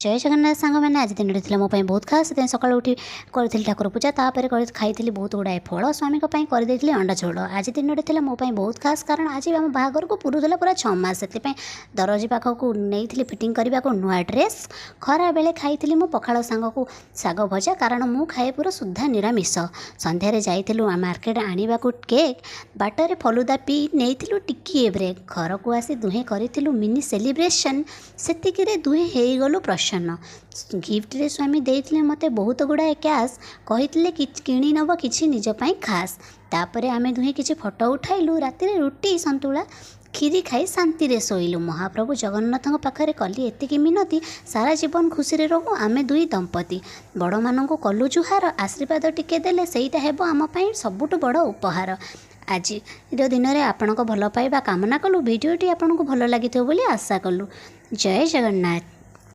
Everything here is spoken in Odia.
ଜୟ ଜଗନ୍ନାଥ ସାଙ୍ଗମାନେ। ଆଜି ଦିନଟି ଥିଲା ମୋ ପାଇଁ ବହୁତ ଖାସ୍। ସେଥିପାଇଁ ସକାଳୁ ଉଠି କରିଥିଲି ଠାକୁର ପୂଜା, ତାପରେ କରି ଖାଇଥିଲି ବହୁତ ଗୁଡ଼ାଏ ଫଳ, ସ୍ୱାମୀଙ୍କ ପାଇଁ କରିଦେଇଥିଲି ଅଣ୍ଡା ଝୋଳ। ଆଜି ଦିନଟି ଥିଲା ମୋ ପାଇଁ ବହୁତ ଖାସ୍, କାରଣ ଆଜି ଆମ ବାହାଘରକୁ ପୁରୁଥିଲା ପୁରା 6 ମାସ। ସେଥିପାଇଁ ଦରଜି ପାଖକୁ ନେଇଥିଲି ଫିଟିଂ କରିବାକୁ ନୂଆ ଡ୍ରେସ୍। ଖରାବେଳେ ଖାଇଥିଲି ମୁଁ ପଖାଳ ସାଙ୍ଗକୁ ଶାଗ ଭଜା, କାରଣ ମୁଁ ଖାଏ ପୁରା ଶୁଦ୍ଧା ନିରାମିଷ। ସନ୍ଧ୍ୟାରେ ଯାଇଥିଲୁ ମାର୍କେଟ ଆଣିବାକୁ କେକ୍, ବାଟରେ ଫଲୁଦା ପିଇ ନେଇଥିଲୁ ଟିକିଏ ବ୍ରେକ୍। ଘରକୁ ଆସି ଦୁହେଁ କରିଥିଲୁ ମିନି ସେଲିବ୍ରେସନ୍, ସେତିକିରେ ଦୁହେଁ ହେଇଗଲୁ ପ୍ରସନ୍ନ। ଗିଫ୍ଟରେ ସ୍ୱାମୀ ଦେଇଥିଲେ ମୋତେ ବହୁତ ଗୁଡ଼ାଏ କ୍ୟାସ୍, କହିଥିଲେ କିଣି ନେବ କିଛି ନିଜ ପାଇଁ ଖାସ୍। ତାପରେ ଆମେ ଦୁହେଁ କିଛି ଫଟୋ ଉଠାଇଲୁ। ରାତିରେ ରୁଟି ସନ୍ତୁଳା କ୍ଷୀରି ଖାଇ ଶାନ୍ତିରେ ଶୋଇଲୁ। ମହାପ୍ରଭୁ ଜଗନ୍ନାଥଙ୍କ ପାଖରେ କଲି ଏତିକି ମିନତି, ସାରା ଜୀବନ ଖୁସିରେ ରହୁ ଆମେ ଦୁଇ ଦମ୍ପତି। ବଡ଼ମାନଙ୍କୁ କଲୁ ଜୁହାର, ଆଶୀର୍ବାଦ ଟିକେ ଦେଲେ ସେଇଟା ହେବ ଆମ ପାଇଁ ସବୁଠୁ ବଡ଼ ଉପହାର। ଆଜିର ଦିନରେ ଆପଣଙ୍କ ଭଲ ପାଇବା କାମନା କଲୁ। ଭିଡ଼ିଓଟି ଆପଣଙ୍କୁ ଭଲ ଲାଗିଥିବ ବୋଲି ଆଶା କଲୁ। ଜୟ ଜଗନ୍ନାଥ।